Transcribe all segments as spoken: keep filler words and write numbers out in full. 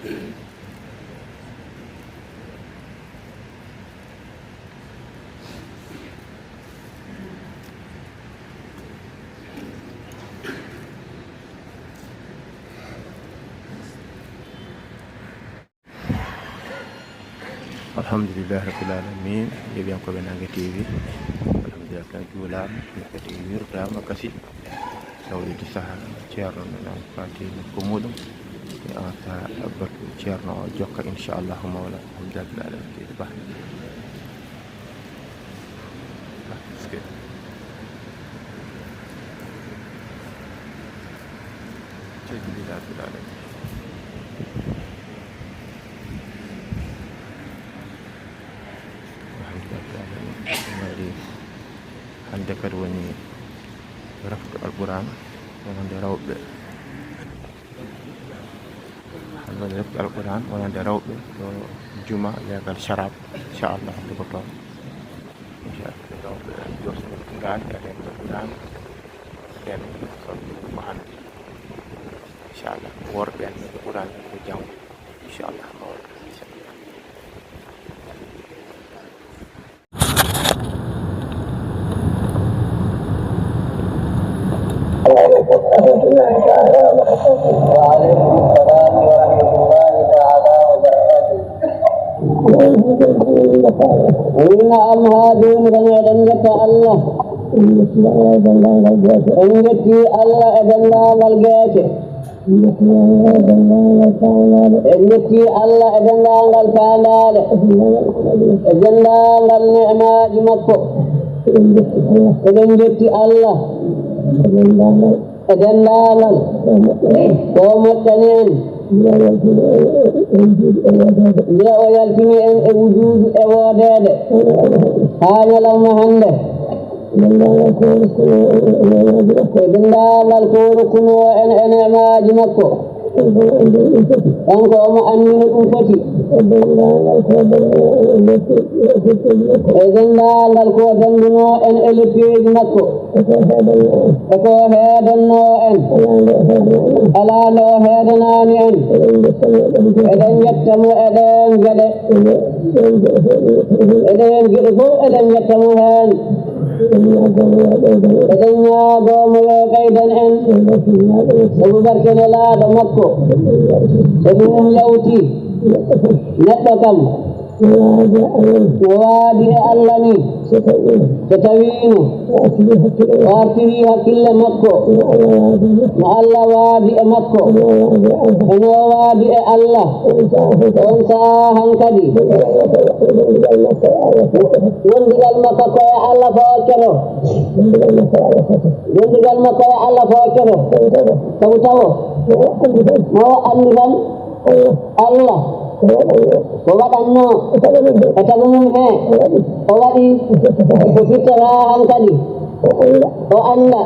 Alhamdulillahi rabbil alamin. Yeeɓiyankooɓe Naange T V, alhamdulillah, kan juulaama, kadi wirdaama kasi. Tawde saha ceerno nan fati ko muɗum. E on saha batu ceerno o jokka, inchallahu mawla. Alhamdulillah rabbil alamin. Ba. Ba, est-ce que Alhamdulillah rabbil alamin. Alhamdulillah rabbil alamin. Waɗi hannde kadi woni reftu Alquran, wonande rewɓe. Hannde woni reftu Alquran, wonande rewɓe ɗo juma leegal Sharab, inchallah, hannde ko toon. Inchallah, rewɓe joosde Quran, kadi en Quran, nden ko hannde. Inchallah, worɓe en ko Quran ko janngo. Inchallah, ma worɓe, inchallah. وعليكم السلام ورحمة الله تعالى وبركاته. Wina am haa jooni tan eɗen ngetta Allah. En ngetti Allah e denndaangal geece. En njetti Allah e denndaangal faandaale, e denndaangal ne'maaji makko. Eɗen njetti Allah e denndaangal ko moƴƴani en, nde o yaltini en e wujuudu e woodeede haa ñalawma hannde. E denndaangal ko o rokkunoo en e ne'maaji makko. Kanko omo anndi no ɗum foti. E denndaangal ko o danndunoo en e leppeeji makko. E ko o heedannoo en. Alaa nde o heedanaani en. Eɗen njetta mo e ɗeen geɗe. E ɗeen geɗe fof eɗen njetta mo heen. Eɗen ñaagoo mo yo ɓeydan en sabu barke nelaaɗo makko. So ɗum yawti, neɗɗo kam no waadi e Allah ni, so tawiino o artiri hakkille makko no Allah waadi e makko, hono o waadi e Allah. On sahaa hankadi wondigal makko ko e Allah foccoto. Wondigal makko e Allah foccoto. Sabu tawo mo o anndi tan Allah ko waɗannoo e tago mum he, o waɗi ko firtata hankadi. O annda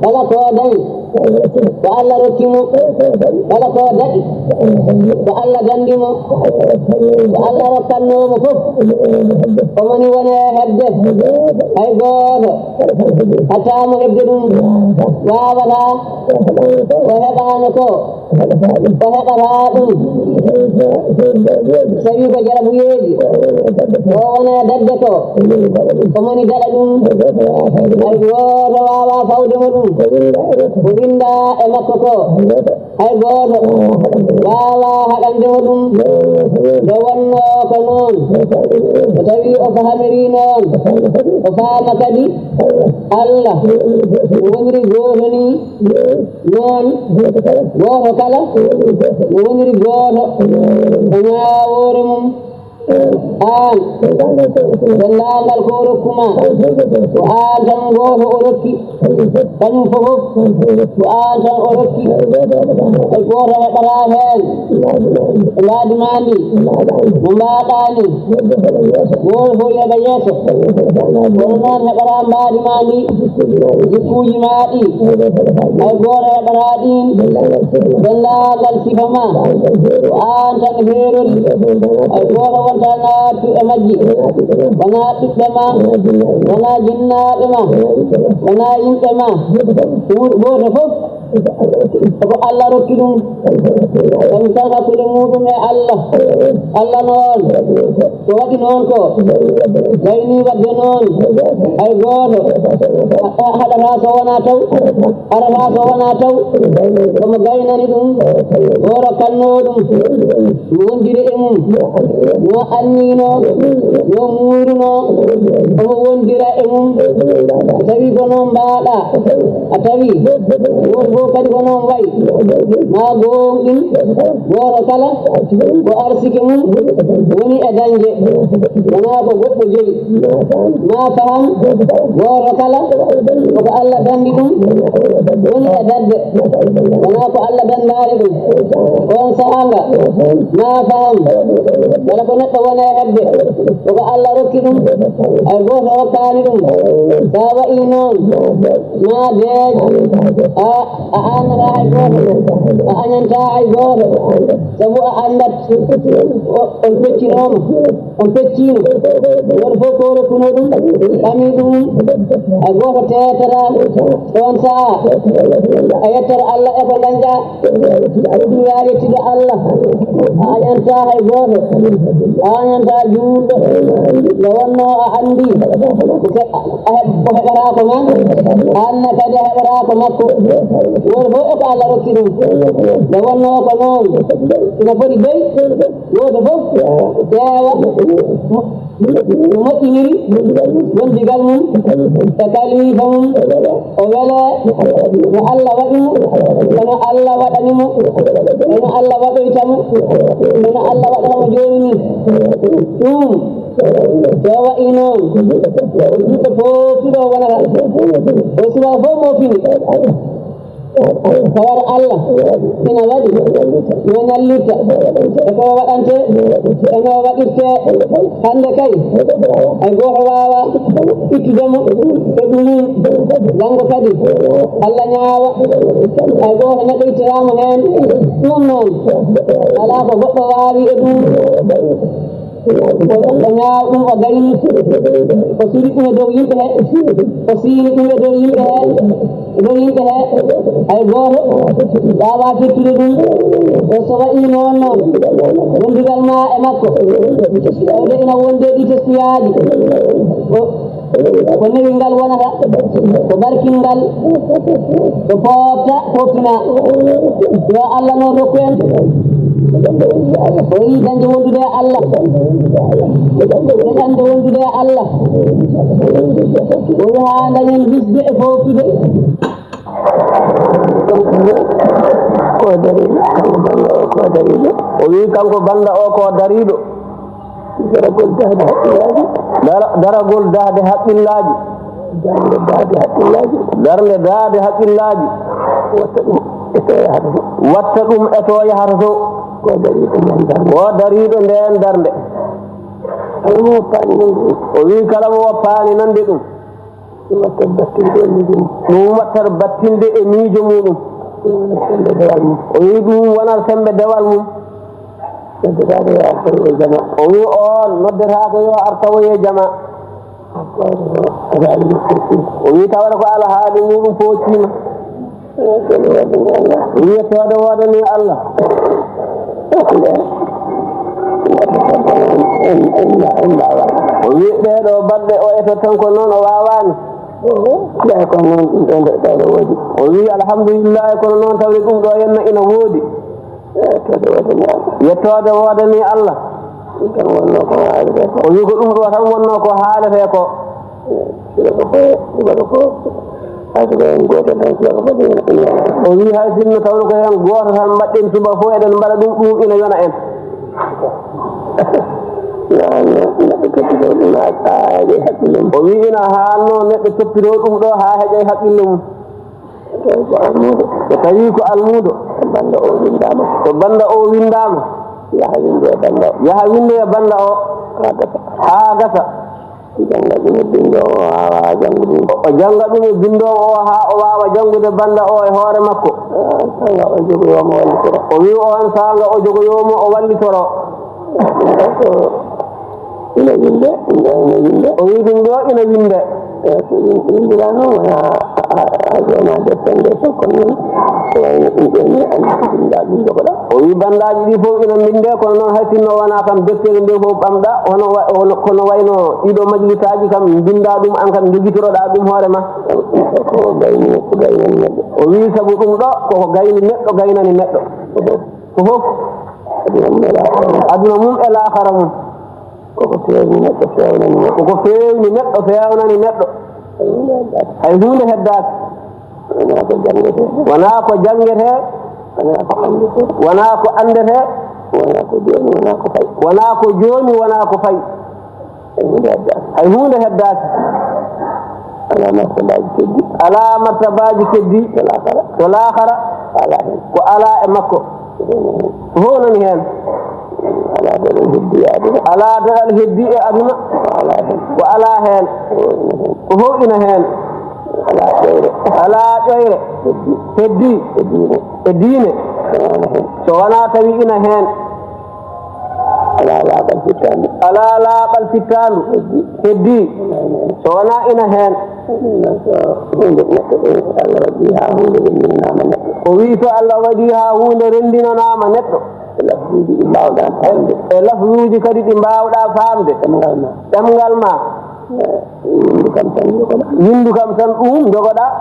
kala ko o dañi, ko Allah rokki mo. Kala ko o daɗi, ko Allah danndi mo. Ko Allah rokkannoo mo fof, omo ni woni e heɓde hay gooto. Hatta mo heɓde ɗum waawataa. Ko heɓaano ko, o heɓataa ɗum. So tawii ko jarabuyeeji, o wonaa daɗde ko, omo ni daɗa ɗum. Hay gooto waawaa fawde mo ɗum. Ko winndaa e makko ko, hay gooto waawaa haɗande mo ɗum. Nde wonnoo ko noon, so tawii o fahamirii noon, o faama kadi Allah no woniri gooto ni. Noon, gooto kala no woniri gooto ko ñaawoore mum. Aan, denndaangal ko o rokku ma, ko aan tan gooto o rokki. Kañum fof, ko aan tan o rokki. Hay gooto heɓataa heen e mbaadi maa ndi no mbaaɗaa ni. Gooto fof yoɓa yeeso. Kono noon heɓataa mbaadi maa ndi, jikkuuji maa ɗi, hay gooto heɓataa ɗiin. Denndaangal sifa ma, ko aan tan heerori. Hay gooto won Wonaa tu e majji, wonaa ɓiɓɓe ma, wonaa jinnaaɓe ma, wonaa yimɓe ma. Huunde gooto fof ko Allah rokki ɗum. Kañum tan hakkunde muɗum e Allah. Allah noon, ko waɗi noon ko, gayni waɗde noon. Hay gooto ha-, haɗata so wonaa taw, arata so wonaa taw, komo gaynani ɗum, o rokkanno ɗum. Wondire e mum, no anniyno, no muuruno, omo wondira e mum. Tawi ko noon mbaaɗa, a tawi, won fof kadi ko noon wayi. Ma gooŋɗin, gooto kala ko arsike mum woni e dañde, wonaa ko goɗɗo jeyi. Ma faham, gooto kala koko Allah danndi ɗum woni e dadde, wonaa ko Allah danndaali ɗum. Oon sahaa nga, ma faham, kala ko neɗɗo woni e heɓde, koko Allah rokki ɗum, hay gooto rokkaani ɗum. So a waɗii noon, ma deej, a, a aannataa hay gooto, a añantaa hay gooto, sabu a anndat o, on peccinooma. On pecciino. Gooto fof ko rokkuno ɗum, ɓami ɗum. Hay gooto teetata. Oon sahaa, a yettata Allah e ko dañɗa. Ɗum yaa yettude Allah. A añanta hay gooto. A añanta juulɗo. Nde wonnoo a anndi ko ke-, a heɓ-, ko heɓata ko ma. Aan ne kadi a heɓata ko makko. Gooto fof e ko Allah rokki ɗum. Nde wonnoo ko noon. Ina foti dey. Gooto fof ƴeewa no moƴƴiniri gondigal mum e kaliifa mum, o welee no Allah waɗi mo, e no Allah waɗani mo, e no Allah waɗoyta mo, e no Allah waɗana mo jooni nii. Ɗum, so waɗii noon, yimɓe fof suɓo wonata, o suɓo fof mo fini. Tawata Allah ina waɗi no ñallirta, e ko waɗante, e no waɗirte. Hannde kay, hay gooto waawaa ittude mo e ɗum. Janngo kadi, Allah ñaawa, hay gooto neɗɗo ittiraama heen. Ɗum noon, alaa ko goɗɗo waawi e ɗum. O, o ñaawa ɗum, o gayni, o suli ɗum e dow yimɓe he, o siini ɗum e dow yimɓe he, e dow yimɓe he. Hay gooto waawaa fettude ɗum. O so waɗii noon noon, wondugal ma e makko, tawde ina wondi e ɗi teskuyaaji. O, ko newingal wonata, ko barkinngal, ko poofta, pooftina. Yo Allah noon rokku en. O yiɗi dañde wondude e Allah. O yiɗi dañde wondude e Allah. O wi'i haa dañen hisde e fooftude. Ko dariiɗo, kanko bannda o ko dariiɗo. O wi'i kanko bannda o ko dariiɗo. Daragol dahde haqqillaaji. Dara-, daragol dahde haqqillaaji. Darnde dahde haqqillaaji. Darnde dahde haqqillaaji. Watta ɗum e to yahata to. Watta ɗum e to yahata to. Ko dariiɗo nden darnde. Ko dariiɗo nden darnde. Kala mo woppaani nande ɗum. O wi'i kala mo woppaani nande ɗum. Ɗum wattat battinde e miijo mum. Ɗum wattat battinde e miijo muɗum. Ɗum wattat sembe dewal mum. O wi'i ɗum wonat sembe dewal mum. Noddetaake yo ar tawoye jama. O wi'i on noddetaake yo ar tawoye jama. Gooto fof aɗa anndi ko fii. O wi'i tawata ko alhaali muɗum foocciima. Yettooɗo woodani Allah. O wi'i yettooɗo woodani Allah. En, en, en mbaawaa. O wi'i ɓee ɗoo baɗɗe o eto tan ko noon o waawaani. Ɓay ko noon ɗum ɗoo nder ɗoo no woodi. O wi'i alhamdulillahi kono noon tawde ɗum ɗoo henna ina woodi. Yettooɗo woodani Allah. Yettoode woodanii Allah. Ɗum tan wonnoo ko haaletee ko. O wi'i ko ɗum ɗoo tan wonnoo ko haaletee ko. Subaka fof, subaka fof, hay so ko heen gooto tan, subaka fof ina, ina wona. O wi'i hay sinno tawno ko heen gooto tan mbaɗɗen subaka fof eɗen mbaɗa ɗum, ɗum ina yona en. Yo Allah, neɗɗo toppitoo ɗum haa, haa heƴa e hakkille mum. O wi'i ina haannoo neɗɗo toppitoo ɗum ɗoo haa heƴa e hakkille mum. Tawi ko almuudo. So tawii ko almuudo. So bannda o winndaama. So bannda o winndaama. Yaha winndoo e bannda o. Yaha winndoo e bannda o. Haa gasa. Haa gasa. Jannga ɗum e binndoowo o waawaa janngude ɗum. O jannga ɗum e binndoowo o haa o waawa janngude bannda o e hoore makko. Ah, saanga o jogoyoo mo wallitoro. O wi'i on saanga o jogoyoo mo o wallitoro. Ɗum ɗoo ko Ina winde, ɗum ɗo ina winde. O wi ɗum ɗo ina winde. Eyi, so ɗum winndira noon, wona, a, a, a, wona defte nde fof, kono noon, ko wayno ɗum ɗo ni, anndi ko binnda ɗum jogoɗa. O wi banndaaji ɗi fof ina mbinndee, kono noon hay sinno wonaa kam deftere nde fof ɓamɗa, hono wa-, hono, kono wayno ɗiɗo majlisaaji kam mbinnda ɗum, aan kam njogitoroɗaa ɗum hoore ma. Ɗum ɗo ko gayni neɗɗo, gaynani neɗɗo. O wi sabu ɗum ɗo koko gayni neɗɗo, gaynani neɗɗo. Ko fof. Ko fof. Aduna mum e laakhara. Aduna mum e laakhara mum. Koko feewni neɗɗo, feewnani mo. Koko feewni neɗɗo, feewnani neɗɗo. Hay huunde heddaaki. Hay huunde heddaaki. Wonaa ko janngetee. Wonaa ko janngetee. Wonaa ko anndetee. Wonaa ko anndetee. Wonaa ko jooni, wonaa ko fayi. Wonaa ko jooni, wonaa ko fayi. Hay huunde heddaaki. Hay huunde heddaaki. Alaa martabaaji keddi. Alaa martabaaji keddi. To laakhara. To laakhara. Alaa heen. Ko alaa e makko. Ko fof nani heen. Ko fof nani heen. Alaa daɗal heddi e aduna. Alaa daɗal heddi e aduna. Ko alaa heen. Ko alaa heen. Ko fof ina heen. Ko fof ina heen. Alaa ƴoyre. Alaa ƴoyre. Heddi. Heddi. E diine. E diine. So wonaa heen. So wonaa tawi ina heen. Alaa laaɓal fittaandu. Alaa laaɓal fittaandu. Heddi. Heddi. Alaa heen. So wonaa ina heen. Ɗum noon, so huunde neɗɗo, e Allah waɗi haa huunde renndinanaama neɗɗo. O wi so Allah waɗi haa huunde renndinanaama neɗɗo. E lafzuuji ɗi mbaawɗaa faamde. E lafzuuji kadi ɗi mbaawɗaa faamde. Ɗemngal ma. Ɗemngal ma. Eh, winndu kam tan njogoɗaa. Winndu kam tan ɗum njogoɗaa.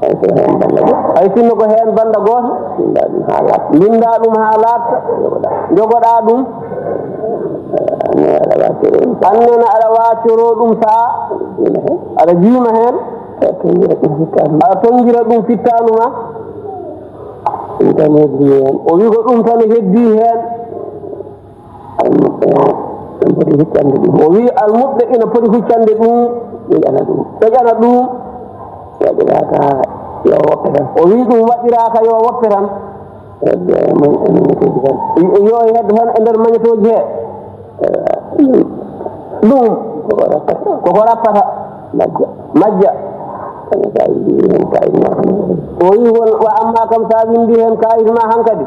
Hay so heen bannda gooto. Hay sinno ko heen bannda gooto. Mbinnda ɗum haa laaɓa. Mbinnda ɗum haa laaɓa. Njogoɗaa. Njogoɗaa ɗum. Aan nene aɗa waawi coro ɗum. Aan nene aɗa waawi coro ɗum sahaa. Jiima heen. Aɗa jiima heen. Aɗa toŋngira ɗum fittaandu. Aɗa toŋngira ɗum fittaandu ma. Ɗum tan heddii heen. O wi ko ɗum tan heddii heen. Almuɓɓe ina poti huccande ɗum. O wi almuɓɓe ina poti huccande ɗum. Ƴoƴana ɗum. Ƴoƴana ɗum. Waɗiraaka yo woppe tan. O wi ɗum waɗiraaka yo woppe tan. Heddo e mañ-, e mañotooji tan. Yo heddo tan e nder mañotooji he. Ewa. Ɗum. Koko rappata. Koko rappata. Majja. Majja. Kono so a winndii heen kaayit ma hankadi. O wi won, wa amma kam so a winndii heen kaayit ma hankadi.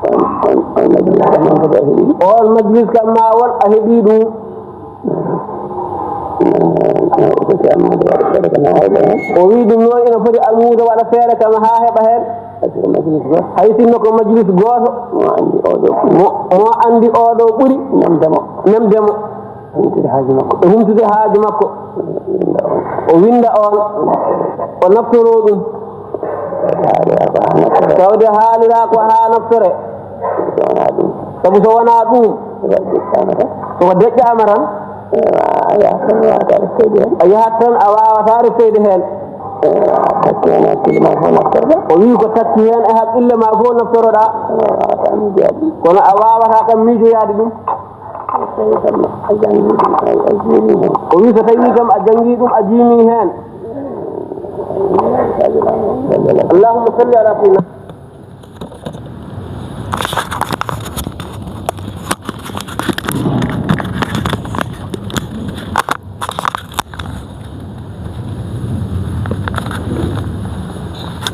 On, on, on majlis kam hankadi a heɓii ɗum. On majlis kam ma won a heɓii ɗum. Ina foti almuudo waɗa feere kam haa heɓa heen. O wi ɗum noon ina foti almuudo waɗa feere kam haa heɓa heen. Hay so ko majlis gooto. Hay sinno ko majlis gooto. Mo anndi oo ɗoo ɓuri. Mo, mo anndi oo ɗoo ɓuri. Nemde mo. Nemde mo. Humtude haaju makko. E humtude haaju makko. Winnda on. O winnda on. O naftoroo ɗum. Tawde haaliraa ko haa naftoree. Tawde haaliraa ko haa naftoree. So wonaa ɗum. Sabu so wonaa ɗum. Ko deƴƴaama tan. Ko deƴƴaama tan. A yahat tan, a waawataa reftoyde heen. A yahat tan, a waawataa reftoyde heen. Takki heen e hakkille ma fof naftoroɗaa. O wi ko takki heen e hakkille ma fof naftoroɗaa. A waawataa miijoyaade ɗum. Kono a waawataa kam miijoyaade ɗum. So tawii kam a janngii ɗum, a, a jiimii heen. O wi so tawii kam a janngii ɗum, a jiimii heen. Allahumma salli ala sayyidina.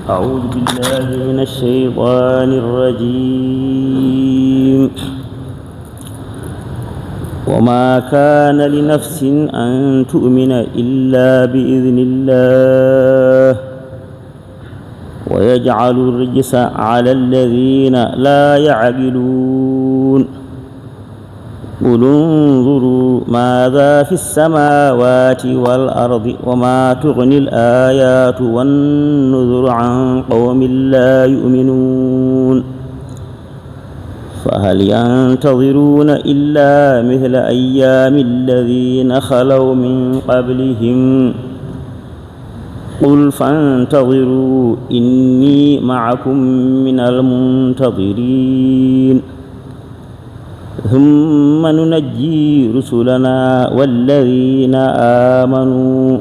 أعوذ بالله من الشيطان الرجيم. وما كان لنفس أن تؤمن إلا بإذن الله ويجعل الرجس على الذين لا يعقلون. قل انظروا ماذا في السماوات والأرض وما تغني الآيات والنذر عن قوم لا يؤمنون. فهل ينتظرون إلا مثل أيام الذين خلوا من قبلهم؟ قل فانتظروا إني معكم من المنتظرين. ثم ننجي رسلنا والذين آمنوا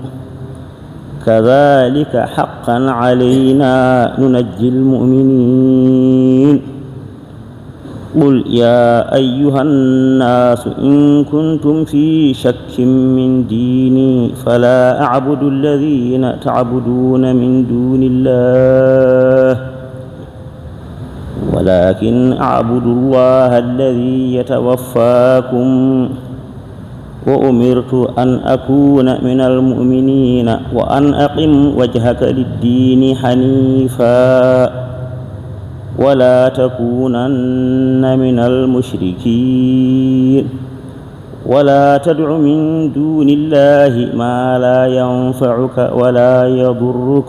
كذلك حقا علينا ننجي المؤمنين. قل يا أيها الناس إن كنتم في شك من ديني فلا أعبد الذين تعبدون من دون الله ولكن أعبد الله الذي يتوفاكم وأمرت أن أكون من المؤمنين وأن أقم وجهك للدين حنيفا ولا تكونن من المشركين ولا تدع من دون الله ما لا ينفعك ولا يضرك،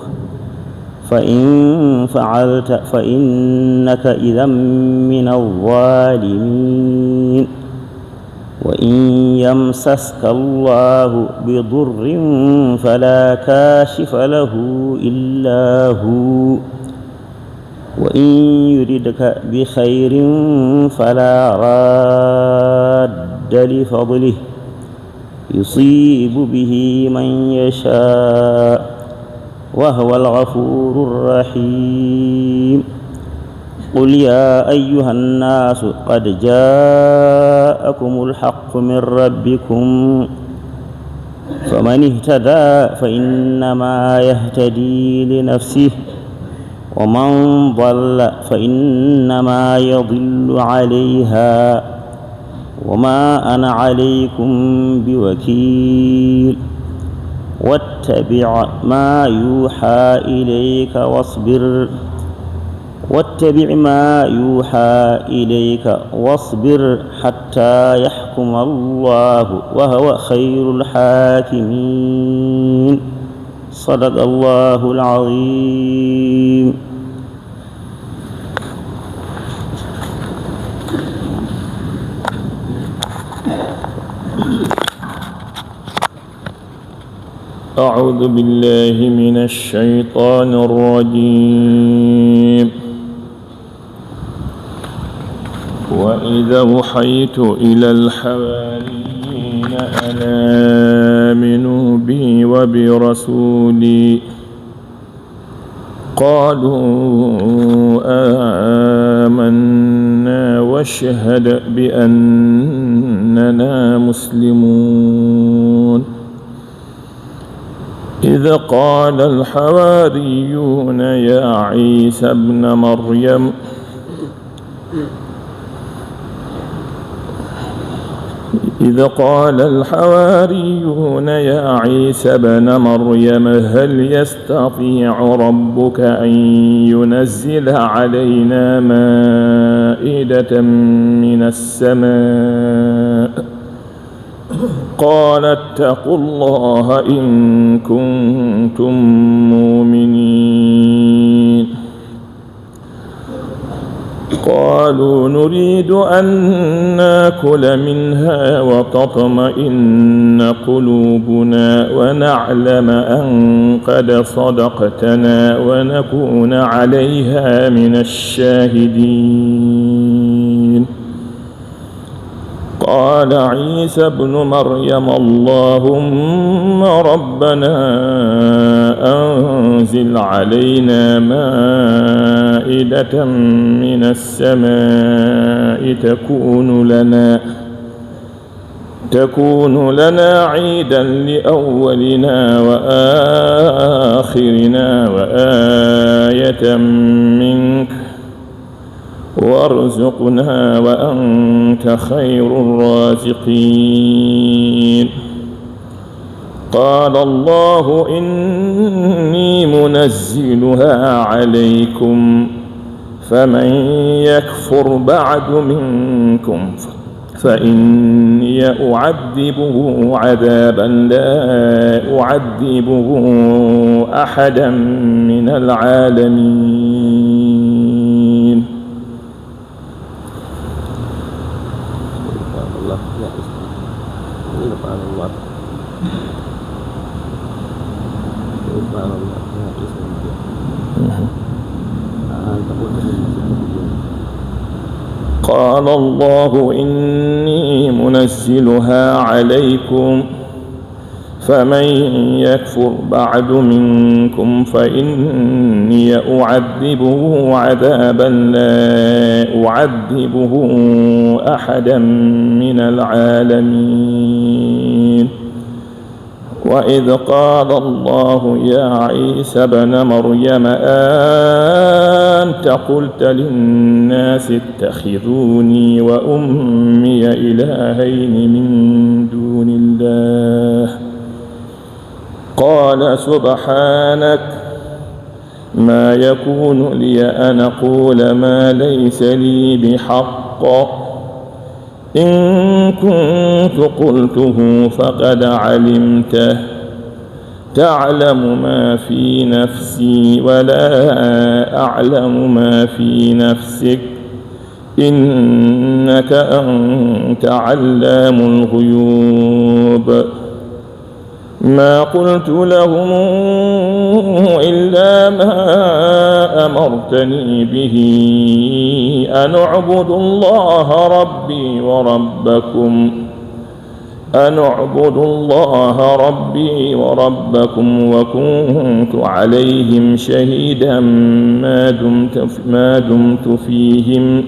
فإن فعلت فإنك إذا من الظالمين. وإن يمسسك الله بضر فلا كاشف له إلا هو، وإن يردك بخير فلا راد لفضله، يصيب به من يشاء، وهو الغفور الرحيم. قل يا أيها الناس قد جاءكم الحق من ربكم، فمن اهتدى فإنما يهتدي لنفسه، ومن ضل فإنما يضل عليها، وما أنا عليكم بوكيل. واتبع ما يوحى إليك واصبر، واتبع ما يوحى إليك واصبر حتى يحكم الله وهو خير الحاكمين. صدق الله العظيم. أعوذ بالله من الشيطان الرجيم. وإذ أوحيت إلى الحواريين أن آمنوا بي وبرسولي، قالوا آمنا واشهد بأننا مسلمون. إذ قال الحواريون يا عيسى ابن مريم، إذ قال الحواريون يا عيسى ابن مريم هل يستطيع ربك أن ينزل علينا مائدة من السماء؟ قال اتقوا الله إن كنتم مؤمنين. قالوا نريد أن ناكل منها وتطمئن قلوبنا ونعلم أن قد صدقتنا ونكون عليها من الشاهدين. قال عيسى ابن مريم اللهم ربنا أنزل علينا مائدة من السماء تكون لنا، تكون لنا عيدا لأولنا وآخرنا وآية منك، وارزقنا وأنت خير الرازقين. قال الله إني منزلها عليكم فمن يكفر بعد منكم فإني أعذبه عذابا لا أعذبه أحدا من العالمين. قال الله إني منزلها عليكم فمن يكفر بعد منكم فإني أعذبه عذابا لا أعذبه أحدا من العالمين. وإذ قال الله يا عيسى ابن مريم أأنت قلت للناس اتخذوني وأمي إلهين من دون الله، قال سبحانك، ما يكون لي أن أقول ما ليس لي بحق، إن كنت قلته فقد علمته، تعلم ما في نفسي ولا أعلم ما في نفسك، إنك أنت علام الغيوب. ما قلت لهم إلا ما أمرتني به أن اعبدوا الله ربي وربكم، أن اعبدوا الله ربي وربكم، وكنت عليهم شهيدا ما دمت، ما دمت فيهم،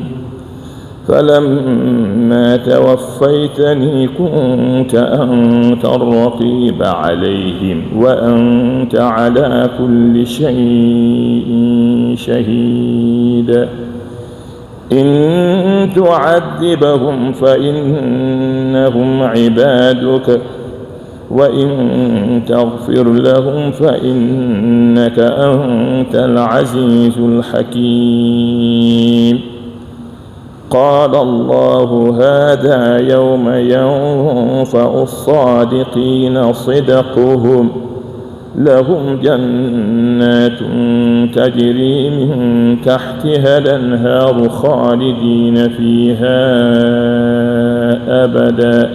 فلما توفيتني كنت أنت الرقيب عليهم وأنت على كل شيء شهيد. إن تعذبهم فإنهم عبادك وإن تغفر لهم فإنك أنت العزيز الحكيم. قال الله هذا يوم ينفع الصادقين صدقهم، لهم جنات تجري من تحتها الأنهار خالدين فيها أبدا،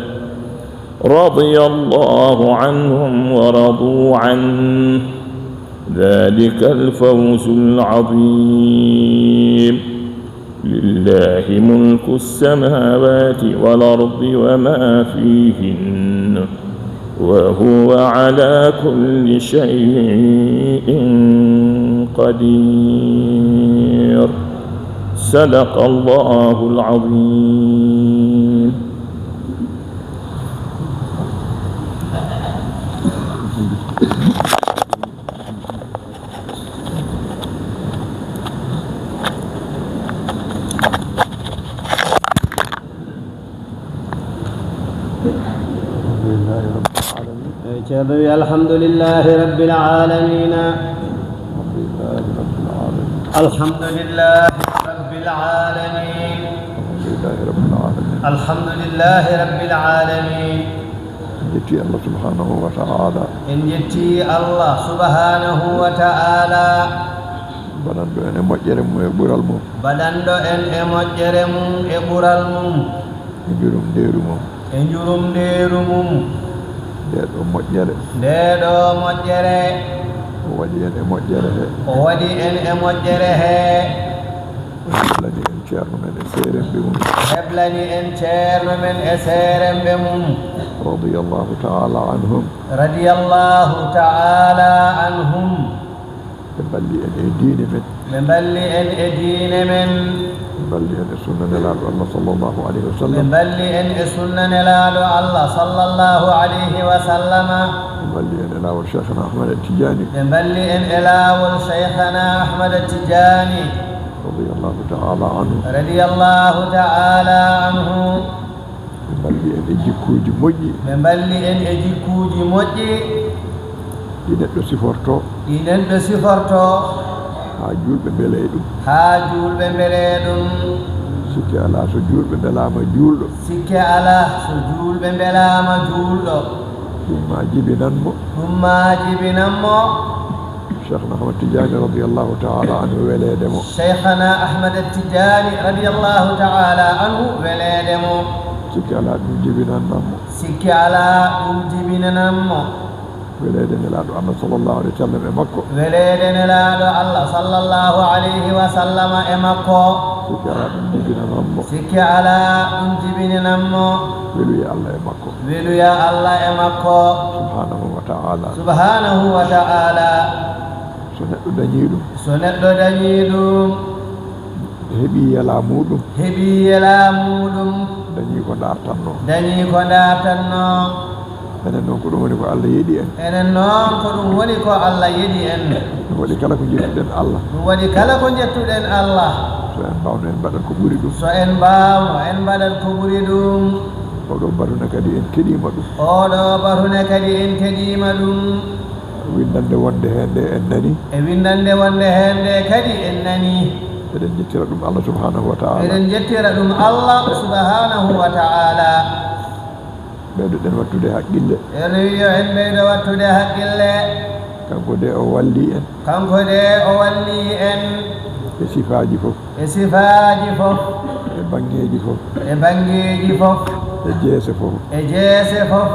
رضي الله عنهم ورضوا عنه، ذلك الفوز العظيم. لله ملك السماوات والأرض وما فيهن، وهو على كل شيء قدير. صدق الله العظيم. Alhamdulillahi rabbil alamin. Eey, ceerno wi, alhamdulillahi rabbil alamina. Alhamdulillahi rabbil alamin. Alhamdulillahi rabbil alamin. Alhamdulillahi rabbil alamin. Alhamdulillahi rabbil alamin. En njetti Allah subhanahu wa ta'ala. En njetti Allah subhanahu wa ta'ala. Baɗanɗo en e moƴƴere mum e ɓural mum. Baɗanɗo en e moƴƴere mum e ɓural mum. E njurumndeeru mum. E njurumndeeru mum. Ndee ɗoo moƴƴere. Ndee ɗoo moƴƴere. O waɗi en e moƴƴere he. O waɗi en e moƴƴere he. O heblani en ceerno men e seeremɓe mum. O heblani en ceerno men e seeremɓe mum. Radiyallahu ta'ala anhum. Radiyallahu ta'ala anhum. Ɓe mballi en e diine men. Ɓe mballi en e diine men. Ɓe mballi en e sunna Nelaaɗo Allah sallallahu alayhi wa sallam. Ɓe mballi en e sunna Nelaaɗo Allah sallallahu alayhi wa sallama. Ɓe mballi en e laawol Cheikhana Ahmad Tidiane. Ɓe mballi en e laawol Cheikhana Ahmad Tidiane. Radiyallahu ta'ala anhu. Radiyallahu ta'ala anhu. Ɓe mballi en e jikkuuji moƴƴi. Ɓe mballi en e jikkuuji moƴƴi. Ɗi neɗɗo siforto. Ɗi neɗɗo siforto. Haa juulɓe mbele e ɗum. Haa juulɓe mbele e ɗum. Sikke alaa, so juulɓe mbelaama juulɗo. Sikke alaa, so juulɓe mbelaama juulɗo. Ɗum maa jibinan mo. Ɗum maa jibinan mo. Cheikhna Ahmad Tidiane radiyallahu ta'ala anhu weleede mo. Cheikhna Ahmad Tidiane radiyallahu ta'ala anhu weleede mo. Sikki alaa ɗum jibinannan mo. Sikki alaa ɗum jibinanan mo. Weleede Nelaaɗo Allah sallallahu alayhi wa sallam e makko. Weleede Nelaaɗo Allah sallallahu alayhi wa sallama e makko. Sikki alaa ɗum jibinanan mo. Sikki alaa ɗum jibinanan mo. Weluya Allah e makko. Weluya Allah e makko. Subhanahu wa ta'ala. Subhanahu wa ta'ala. So neɗɗo dañii ɗum. So neɗɗo dañii ɗum. Heɓii yelaa muuɗum. Heɓii yelaa muuɗum. Dañii ko ndaartannoo. Dañii ko ndaartannoo. Enen noon, ko ɗum woni ko Allah yeɗi en. Enen noon, ko ɗum woni ko Allah yeɗi en. Ɗum waɗi kala ko njettuɗen Allah. Ɗum waɗi kala ko njettuɗen Allah. So en mbaawno en mbaɗat ko ɓuri ɗum. So en mbaawno en mbaɗat ko ɓuri ɗum. Oɗo batune kadi en keɗiima ɗum. Oɗo batune kadi en keɗiima ɗum. Winndannde wonde heen nde en nani. E winndannde wonde heen nde kadi en nani. Eɗen njettira ɗum Allah subhanahu wa ta'ala. Eɗen njettira ɗum Allah subhanahu wa ta'ala. Ɓeydoɗen wattude haqqille. Ene yo en ɓeydo wattude haqqille. Kanko de o walli en. Kanko de o walli en. E sifaaji fof. E sifaaji fof. E banngeeji fof. E banngeeji fof. E jeese fof. E jeese fof.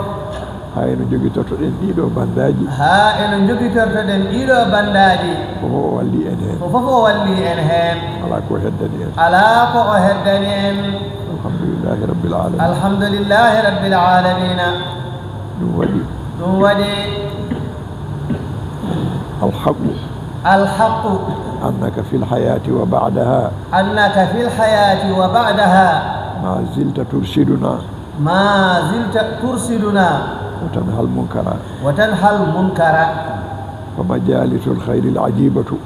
Haa eno njogitortoɗen ɗiɗo banndaaji. Haa eno njogitortoɗen ɗiɗo banndaaji. Ko fof o walli en heen. Ko fof o walli en heen. Alaa ko heddani en. Alaa ko o heddani en. Alhamdulillahi Rabbil Alamina. Alhamdulillahi Rabbil Alamina. Ɗum waɗi. Ɗum waɗi. Alhaqu. Alhaqu. Annaka fil hayati wa ba'daha. Annaka fil hayati wa ba'daha. Ma zilta turshiduna. Ma zilta turshiduna. Wa tanhal munkara. Wa tanhal munkara. Fa majalisul khairil ajibatu.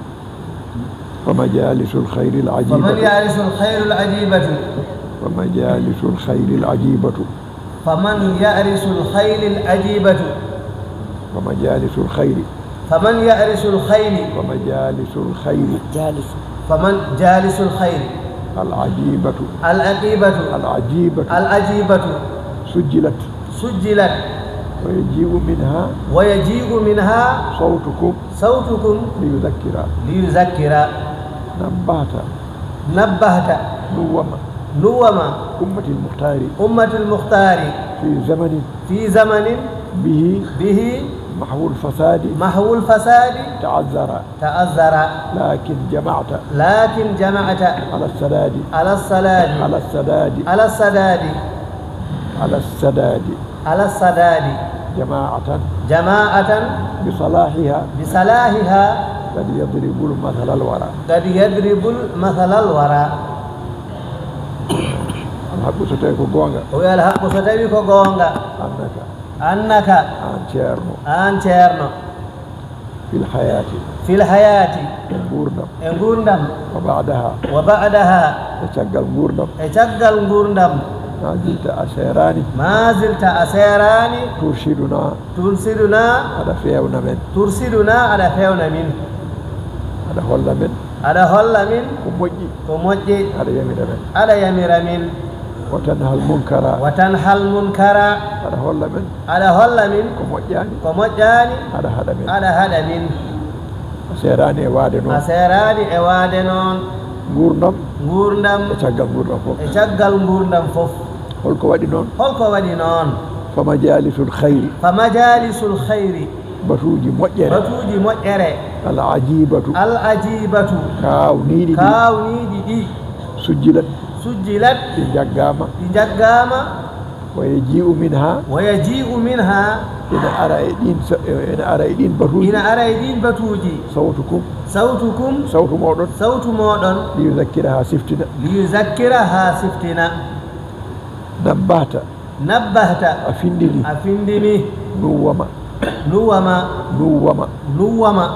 فمجالس الخير العجيبة. فمجالس الخير العجيبة. فمجالس الخير العجيبة. فمجالس الخير العجيبة. فمجالس الخير. فمجالس الخير. فمجالس الخير. جالس. فمجالس الخير. العجيبة. العجيبة. العجيبة. العجيبة. سجلت. سجلت. ويجيء منها. ويجيء منها. صوتكم. صوتكم. ليذكر. ليذكر. نبهت. نبهت. نوم. نوم. أمة المختار. أمة المختار. في زمن. في زمن. به. به. محو الفساد. محو الفساد. تعذر. تعذر. لكن جمعت. لكن جمعت. على السداد. على السداد. على السداد. على السداد. على السداد. على السداد. جماعة. جماعة. بصلاحها. بصلاحها. قد يضرب المثل الورى. قد يضرب المثل الورى. Alhaqqu so tawi ko goonga. O wiya alhaqqu so tawi ko goonga. Annaka. Annaka. Aan ceerno. Aan ceerno. Fil hayati. Fil hayati. E nguurndam. E nguurndam. Wa ba'daha. Wa ba'daha. E caggal nguurndam. E caggal nguurndam. Ma zilta a seeraani. Ma zilta a seeraani. Turshiduna. Turshiduna. Aɗa feewna men. Turshiduna aɗa feewna min. Aɗa holla men. Aɗa holla min. Ko moƴƴi. Ko moƴƴi. Aɗa yamira men. Aɗa yamira min. Wa tanhal munkara. Wa tanhal munkara. Aɗa holla men. Aɗa holla min. Ko moƴƴaani. Ko moƴƴaani. Aɗa haɗa men. Aɗa haɗa min. A seeraani e waade noon. A seeraani e waade noon. Nguurndam. Nguurndam. E caggal nguurndam fof. E caggal nguurndam fof. Holko waɗi noon? Holko waɗi noon? Fa majalisul khayri. Fa majalisul khayri. Batuuji moƴƴere. Batuuji moƴƴere. Al ajibatu. Al ajibatu. Kaawniiɗi ɗi. Kaawniiɗi ɗi. Sujjilat. Sujjilat. Ɗi njaggaama. Ɗi njaggaama. Wa yaji'u minha. Wa yaji'u minha. Ina ara e ɗiin sa-, ina ara e ɗiin batuuji. Ina ara e ɗiin batuuji. Sawtukum. Sawtukum. Sawtu mooɗon. Sawtu mooɗon. Liyuzakkira haa siftina. Liyuzakkira haa siftina. Nabbahta. Nabbahta. A findini. A findini. Nuwwama. Nuwwama. Nuwwama. Nuwwama.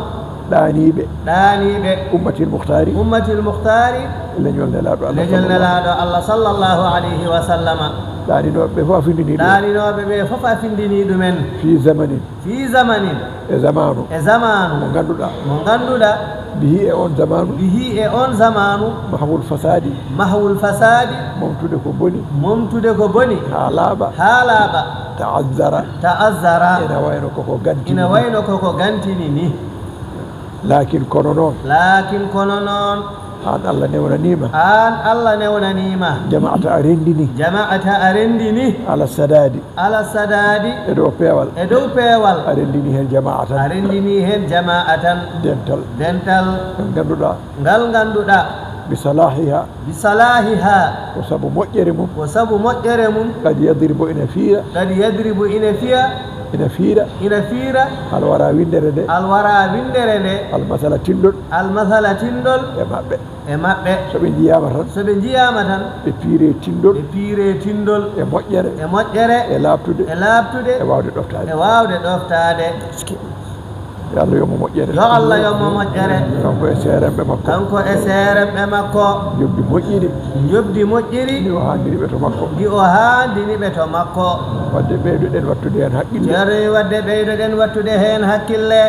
Ɗaaniiɓe. Ɗaaniiɓe. Ummatil Mukhtaari. Ummatil Mukhtaari. Leñol Nelaaɗo Allah. Leñol sallallahu. Nelaaɗo Allah sallallahu alayhi wa sallama. Ɗaaninooɓe ɓe fof a findini ɗum. Ɗaaninooɓe ɓe fof a findini ɗumen. Fi zamanin. Fi zamanin. E zamaanu. E zamaanu. Mo ngannduɗaa. Mo ngannduɗaa. Bihi e on zamaanu. Bihi e on zamaanu. Mahwul fasaadi. Mahwul fasaadi. Momtude ko boni. Momtude ko boni. Haa laaɓa. Haa laaɓa. Ta'azzara. Ta'azzara. Ina wayno koko gantini. Ina wayno koko gantini ni. Laakin kono noon. Laakin kono noon. Aan Allah newnaniima. Aan Allah newnaniima. Jama'ata a renndini. Jama'ata a renndini. Ala sadaadi. Ala sadaadi. E dow peewal. E dow peewal. A renndini heen jama'atan. A renndini heen jama'atan. Dental. Dental. Ngal ngannduɗaa. Ngal ngannduɗaa. Bi salahiha. Bi salahiha. Ko sabu moƴƴere mum. Ko sabu moƴƴere mum. Kadi yadribu ina fiya. Kadi yadribu ina fiya. Ina fiira. Ina fiira. Alwara winndere nde. Alwara winndere nde. Almasala tinndol. Almasala tinndol. E maɓɓe. E maɓɓe. So ɓe njiyaama tan. So ɓe njiyaama tan. Ɓe piire tinndol. Ɓe piire tinndol. E moƴƴere. E moƴƴere. E laaɓtude. E laaɓtude. E waawde ɗoftaade. E waawde ɗoftaade. Yo Allah yo mo moƴƴere. Yo Allah yo mo moƴƴere. Kanko e seeremɓe makko. Kanko e seeremɓe makko. Njoɓdi moƴƴiri. Njoɓdi moƴƴiri. Ndi o haandini ɓe to makko. Ndi o haandini ɓe to makko. Wadde ɓeydoɗen wattude heen haqqille. Ceerno wi wadde ɓeydoɗen wattude heen hakkille.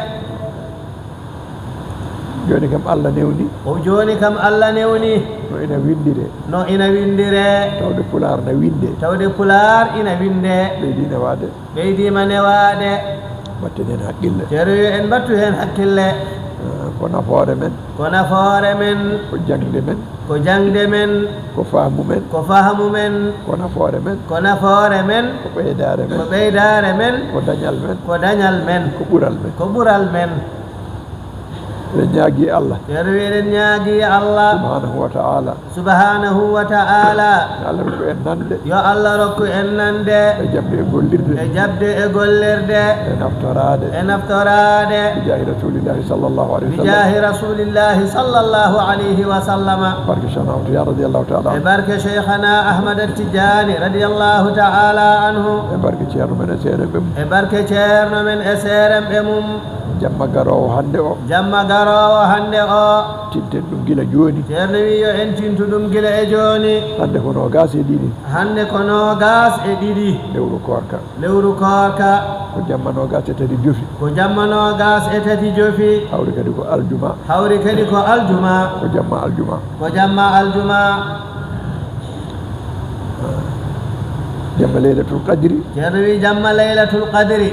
Jooni kam Allah newni. O jooni kam Allah newni. No ina winndire. No ina winndire. Tawde Pulaar na winnde. Tawde Pulaar ina winnde. Ɓeydi newaade. Ɓeydiima newaade. Mbatten heen haqqille. Ceerno wi en mbattu heen hakkille. Eh, ko nafoore men. Ko nafoore men. Ko jaŋde men. Ko jaŋde men. Ko faamu men. Ko faamu men. Ko nafoore men. Ko nafoore men. Ko ɓeydaare men. Ko ɓeydaare men. Ko dañal men. Ko dañal men. Ko ɓural men. Ko ɓural men. Eɗen ñaagii Allah. Ceerno wi eɗen ñaagii Allah. Subhaanahu wa ta'ala. Subhaanahu wa ta'ala. Yo Allah rokku en nande. Yo Allah rokku en nande. E jaɓde e gollirde. E jaɓde e gollirde. E naftoraade. E naftoraade. Bi jaahi Rasuulillahi sallallahu alayhi wa sallam. Bi jaahi Rasuulillahi sallallahu alayhi wa sallam. Barke Cheikh Ahmad Tidiane radiyallahu ta'ala anhu. E barke Cheikhana Ahmad Tidiane radiyallahu ta'ala anhu. E barke Ceerno men e seeremɓe mum. E barke Ceerno men e seeremɓe mum. Jamma garoowo hannde o. Jamma garoowo hannde o. Tinten ɗum gila jooni. Ceerno wi yo en tintu ɗum gila e jooni. Hannde ko noogaas e ɗiɗi. Hannde ko noogaas e ɗiɗi. Lewru koorka. Lewru koorka. Ko jamma noogaas e tati jofi. Ko jamma noogaas e tati jofi. Hawri kadi ko aljuma. Hawri kadi ko aljuma. Ko jamma aljuma. Ko jamma aljuma. Jamma Laylatul Qadri. Ceerno wi jamma Laylatul Qadri.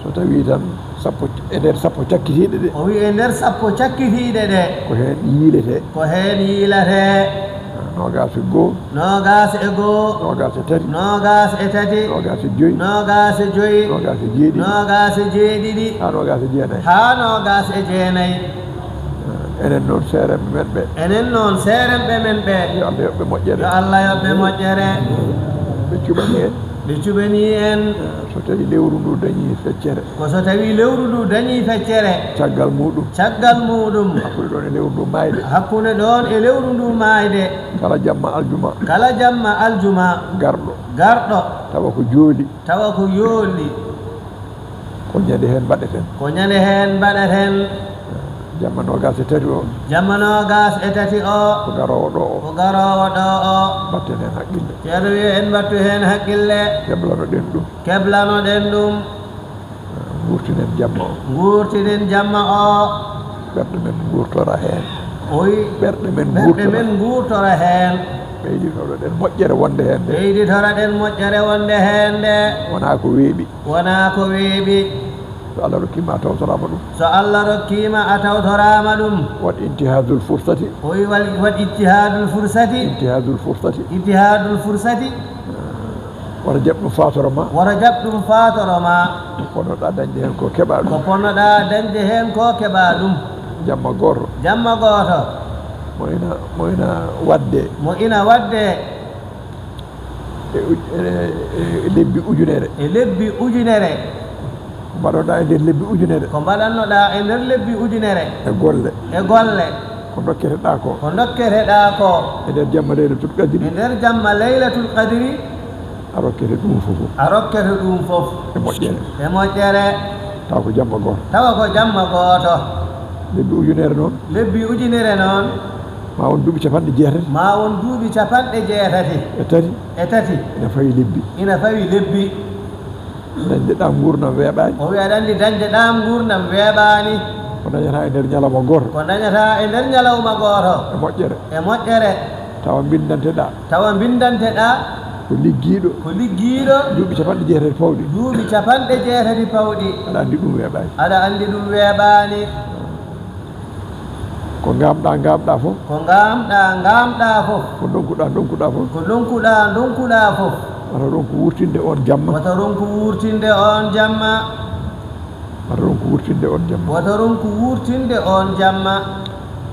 So tawi tan sappo, e nder sappo cakkitiiɗe ɗe. O wi e nder sappo cakkitiiɗe ɗe. Ko heen yiiletee. Ko heen yiiletee. Noogaas e goo. Noogaas e goo. Noogaas e tati. Noogaas e tati. Noogaas e joyi. Noogaas e joyi. Noogaas e jeeɗiɗi. Noogaas e jeeɗiɗi. Haa noogaas e jeenayi. Haa noogaas e jeenayi. Enen noon seeremɓe men ɓe. Enen noon seeremɓe men ɓe. Yo Allah yoɓ ɓe moƴƴere. Yo Allah yoɓ ɓe moƴƴere. Ɓe cuɓanii en. Ɓe cuɓanii en. So tawi lewru ndu dañii feccere. Ko so tawi lewru ndu dañii feccere. Caggal muɗum. Caggal muɗum. Hakkunde ɗoon e lewru ndu maayde. Hakkunde ɗoon e lewru ndu maayde. Kala jamma aljuma. Kala jamma aljuma. Garɗo. Garɗo. Tawa ko jooli. Tawa ko jooli. Ko ñande heen mbaɗeten. Ko ñande heen mbaɗeten. Jamma noogaas e tati o. Jamma noogaas e tati o. Ko garoowo ɗo o. Ko garoowo ɗo o. Mbatten heen haqqille. Ceerno wi en mbattu heen haqqille. Keblanoɗen ɗum. Keblanoɗen ɗum. Nguurtinen jamma o. Nguurtinen jamma o. Ɓerɗe men nguurtora heen. O wi ɓerɗe men ɓerɗe nguurtora. Men nguurtora heen. Ɓeyditoro ɗen moƴƴere wonde heen nde. Ɓeyditoro ɗen moƴƴere wonde heen nde. Wonaa ko weeɓi. Wonaa ko weeɓi. So Allah rokkii ma a tawtoraama ɗum. So Allah rokkii ma a tawtoraama ɗum. Waɗ intihazul fursati. O wi wal-, waɗ ijtihadul fursati. Intihazul fursati. Ijtihadul fursati. Wata jaɓ ɗum faatoro ma. Wata jaɓ ɗum faatoro ma. Ko ponnoɗaa dañde heen ko keɓaa ɗum. Ko ponnoɗaa dañde heen ko keɓaa ɗum. Jamma gooto. Jamma gooto. Mo ina, mo ina waɗde. Mo ina waɗde. E uj-, e, e, e lebbi ujunere. E lebbi ujunere. Ko mbaɗoɗaa e nder lebbi ujunere. Ko mbaɗannoɗaa e nder lebbi ujunere. E golle. E golle. Ko ndokketeɗaa ko. Ko ndokketeɗaa ko. E nder jamma Laylatul Qadri. E nder jamma Laylatul Qadri. A rokkete ɗum fof. A rokkete ɗum fof. E moƴƴere. E moƴƴere. Tawa ko jamma gooto. Tawa ko jamma gooto. Lebbi ujunere noon. Lebbi ujunere noon. Ma won duuɓi capanɗe jeetati. Ma won duuɓi capanɗe jeetati. E tati. E tati. Ina fawi lebbi. Ina fawi lebbi. Dañde ɗaam nguurndam weeɓaani. O wi aɗa anndi dañde ɗaam nguurndam weeɓaani. Ko dañataa e nder ñalawma gooto. Ko dañataa e nder ñalawma gooto. E moƴƴere. E moƴƴere. Tawa mbinndanteɗaa. Tawa mbinndanteɗaa. Ko liggiiɗo. Ko liggiiɗo. Duuɓi capanɗe jeetati pawɗi. Duuɓi capanɗe jeetati pawɗi. Aɗa anndi ɗum weeɓaani. Aɗa anndi ɗum weeɓaani. Ko ngaamɗaa, ngaamɗaa fof. Ko ngaamɗaa, ngaamɗaa fof. Ko ndonkuɗaa, ndonkuɗaa fof. Ko ndonkuɗaa, ndonkuɗaa fof. Wata ronku wuurtinde oon jamma. Wata ronku wuurtinde oon jamma. Wata ronku wuurtinde oon jamma. Wata ronku wuurtinde oon jamma.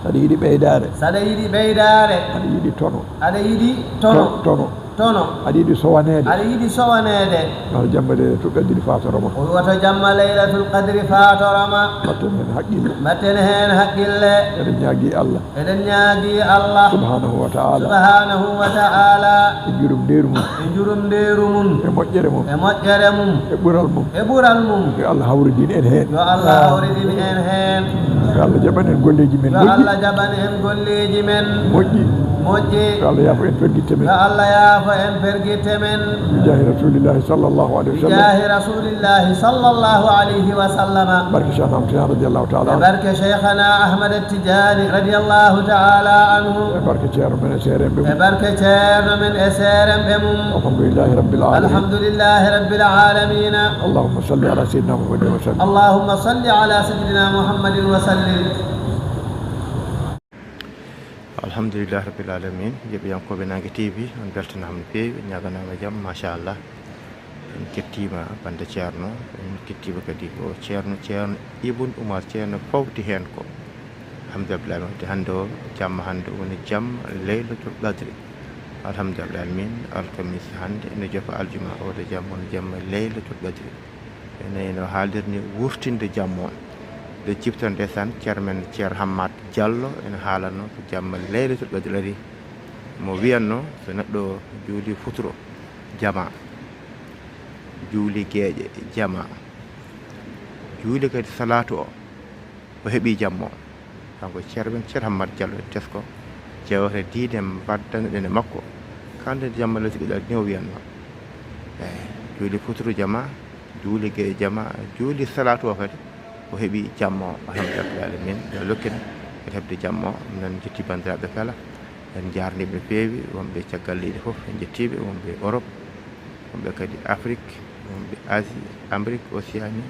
Saɗa yiɗi ɓeydaare. Saɗa yiɗi ɓeydaare. Aɗa yiɗi tono. Aɗa yiɗi tono. To-, tono. Kono aɗa yiɗi sowaneede, aɗa yiɗi sowaneede, yo jamma Laylatul Qadri faatoro ma. O woto jamma Laylatul Qadri faatoro ma. Mbatten heen haqqille. Mbatten heen haqqille. Eɗen ñaagii Allah. Eɗen ñaagii Allah. Subhaanahu wa ta'ala. Subhaanahu wa ta'ala. E njurumndeeru mum. E njurumndeeru mum. E moƴƴere mum. E moƴƴere mum. E ɓural mum. E ɓural mum. Yo Allah hawridin en heen. Yo Allah hawridin en heen. Yo Allah jaɓan en golleeji men moƴƴi. Yo Allah jaɓan en golleeji men moƴƴi. Moƴƴi. Yo Allah yaafo en pergitte men. Yo Allah yaafo en pergitte men. Bi jaahi Rasulillahi sallallahu alayhi wa sallam. Bi jaahi Rasulillahi sallallahu alayhi wa sallam. Barke Cheikh Ahmad Tidiane radiyallahu ta'ala anhu. Barke Cheikhana Ahmad Tidiane radiyallahu ta'ala anhu. E barke Ceerno men e seeremɓe mum. E barke Ceerno men e seeremɓe mum. Alhamdulillahi Rabbil Alamin. Alhamdulillahi Rabbil Alamin. Allahumma salli ala Sayyidina Muhammadin wa sallim. Allahumma salli ala Sayyidina Muhammadin wa sallim. Alhamdulillahi Rabbil Alamin. Yeeɓiyankooɓe Naange T V, on mbeltanaama no feewi, ñaaganaama jam, machallah. En kettiima bannde Ceerno, en kettiima kadi ko Ceerno, Ceerno Ibn Umar, Ceerno fawti heen ko. Alhamdulillahi, wadde hannde o, jamma hannde o woni jamma Laylatul Qadri. Alhamdulillahi min, alkamis hannde ene jofa aljuma, o de jamma woni jamma Laylatul Qadri. Ene no haalirni wurtinde jamma o. Nde cifta ndesan, Ceerno men Ceerno Hammat Diallo ene haalanno ko jamma Laylatul Qadri ari. Mo wiyanno so neɗɗo juuli futuro jama, juuli geeƴe jama, juuli kadi salaatu o, o heɓii jamma o. Kanko Ceerno men Ceerno Hammat Diallo e tesko, jewte diine mbaddanoɗen e makko. Kande jamma lesi ɓiɗa ni o wiyanno. Eyi, juuli futuro jama, juuli geeƴe jama, juuli salaatu o kadi, o heɓii jamma o. Alhamdulillahi min, yo lokken kadi heɓde jamma o. Minen jetti banndiraaɓe kala, en njaarniiɓe no feewi, wonɓe caggal leydi fof, en njettiiɓe, wonɓe Europe, wonɓe kadi Afrique, wonɓe Asie, Amérique, Océanie,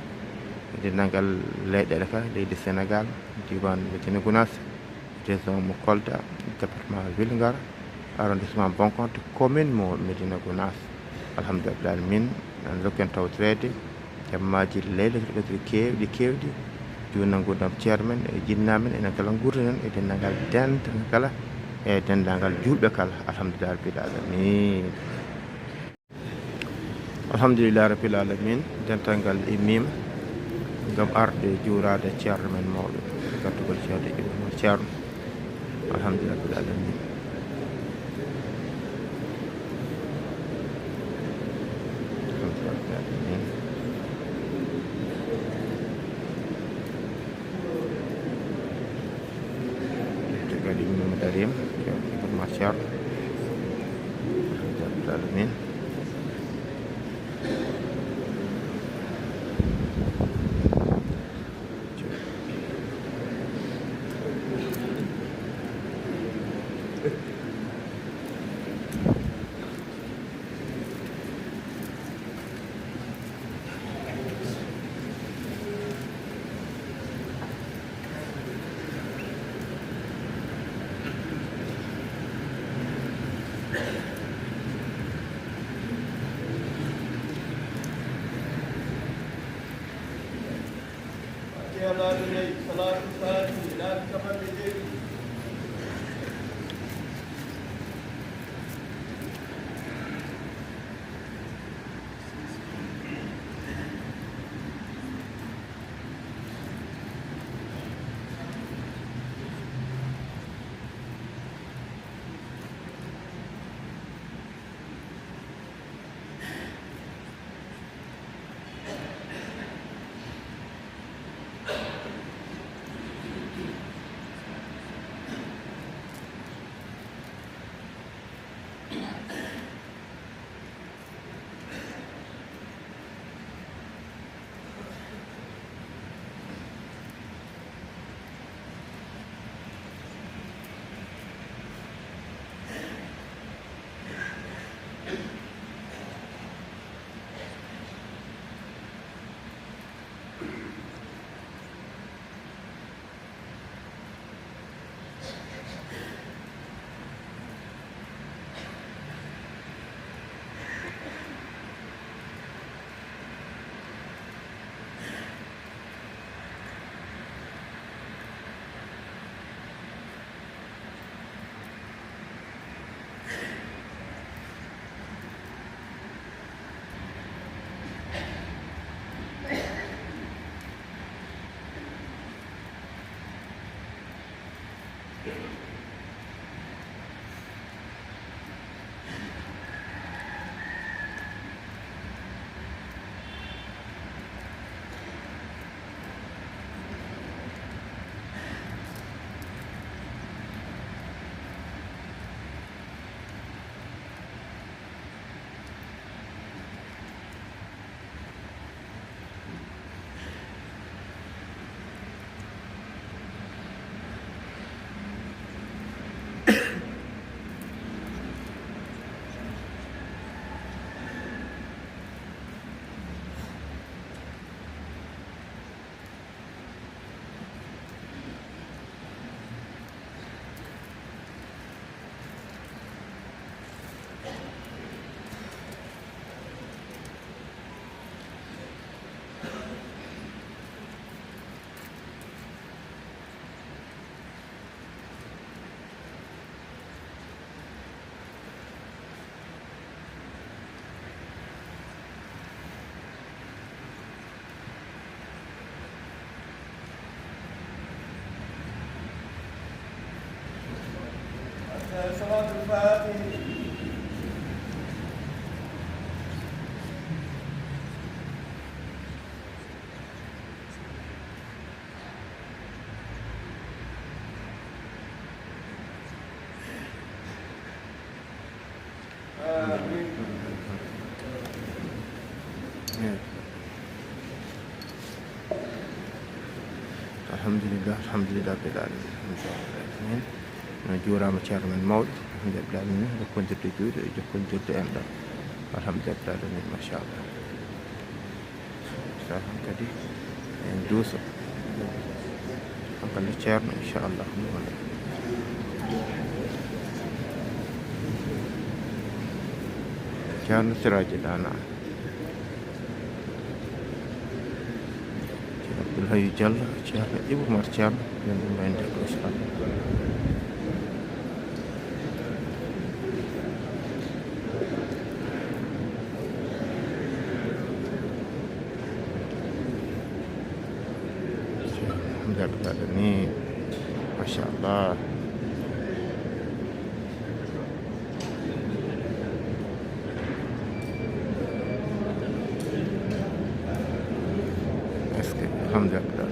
e denndaangal leyɗeele kala, leydi Sénégal, diiwaan Médina Gounass, région mo Kolda, département Vélingara, arrondissement Bonkonto, commune mo Médina Gounass. Alhamdulillahi min, en lokken tawtoreede jammaaji Laylatul Qadri keewɗi, keewɗi, juutna nguurndam Ceerno men e jinnaaɓe men, enen kala nguurten e denndaangal dental kala, e denndaangal juulɓe kala. Alhamdulillahi Rabbil Alamin. Alhamdulillahi Rabbil Alamin, dental ngal immiima ngam arde juuraade Ceerno men mawɗo, gartugol Ceerno Ibrahima Ceerno. Alhamdulillahi Rabbil Alamin. Alhamdulillahi Rabbil Alamin. Kadi min Mamadou Arim, Ceerno Ibrahima Ceerno. Alhamdulillahi Rabbil Alamin. صلاة الفاتحة. Alhamdulillah, alhamdulillah rabbil alamin. No juuraama ceerno men mawɗo, alhamdulillah rabbil alamin, jokkondirde juuɗe e jokkondirde enɗam. Alhamdulillah rabbil alamin, machallah. Tan kadi en duuso hankadi ceerno, inchallah. Ceerno Siraji Dana, ceerno Abdoul Hayyu Diallo, ceerno Ibou Mar Thiam, ɓen ɗum wayde ko Islam. Alhamdulillah ni, machallah. Est-ce que alhamdulillah,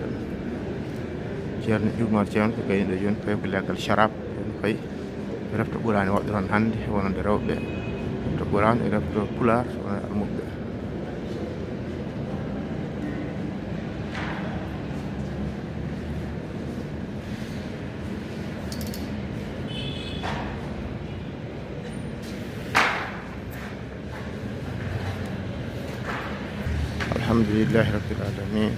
ceerno Umar Ceerno ko gayno jooni, fayi ko leggal sharab, jooni fayi refto Qur'aani waɗɗo toon hannde, wonande rewɓe refto Qur'aani, refto pulaar, wonande almuɓɓe. Alhamdulillahi rabbil alamin.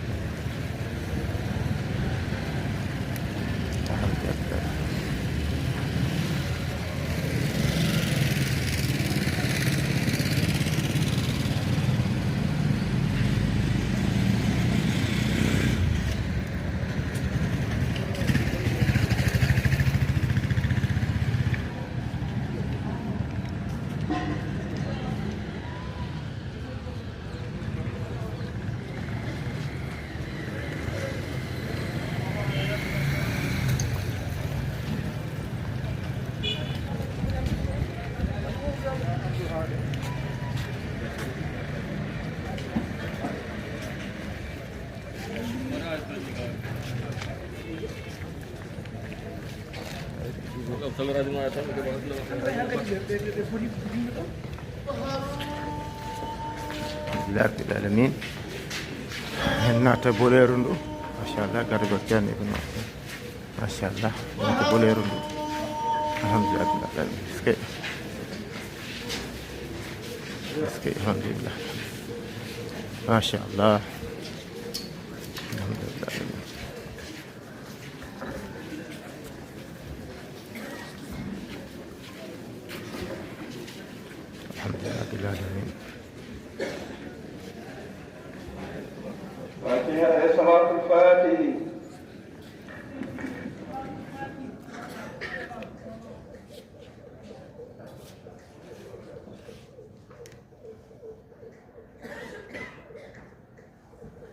Alhamdulillah rabbil alamin. En naata boleeru ndu. Machallah, garagol ceerno Ibn Wahab. Machallah, naata boleeru ndu. Alhamdulillah rabbil alamin. Est-ce que, est-ce que, alhamdulillah. Machallah. Alhamdulillah. Alhamdulillah rabbil alamin. Fatiha e salaatul faatihi.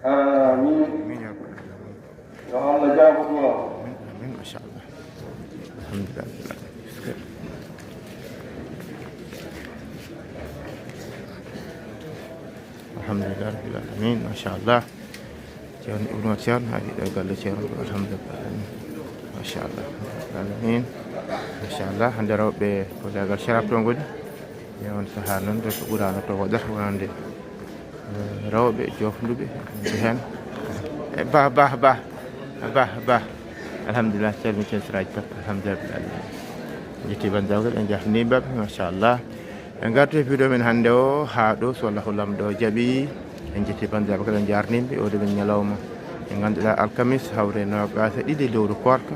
Amin. Amin ya rabbal alamin. Yo Allah jaabo du'a. Amin, amin, machallah. Alhamdulillah. Alhamdulillah rabbil alamin, machallah. Ceerno Ibnu Ceerno haaɗi ɗo galle ceerno, alhamdulillah. Machallah. Amin. Machallah, hannde rewɓe ko leegal sharab to ngoni. E on sahaa noon, rewɓe Qur'aana to waɗata wonande, eh, rewɓe joofnuɓe, wonde heen. Eh, bah, bah, bah. Bah, bah. Alhamdulillah, calmin ceerno Siraaji Pap. Alhamdulillah. En njetti banndiraaɓe, en njaafniima ɓe, machallah. En ngartu e video men hannde o haa ɗo, so Allahu Laamɗo jaɓi. En njetti banndiraaɓe kala, en njaarniima ɓe. O de men ñalawma, en ngannduɗaa alkamis, hawre noogaas e ɗiɗi lewru koorka.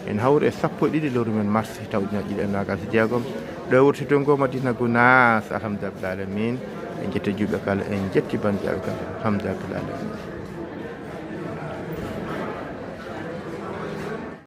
En hawri e sappo e ɗiɗi lewru men mars, taw ujunaaji ɗiɗi e noogaas e jeegom. Ɗo e wuro Teddunngo Madina Gunaas, alhamdulillah rabbil alamin. En njetti juulɓe kala, en njetti banndiraaɓe kala, alhamdulillah rabbil alamin.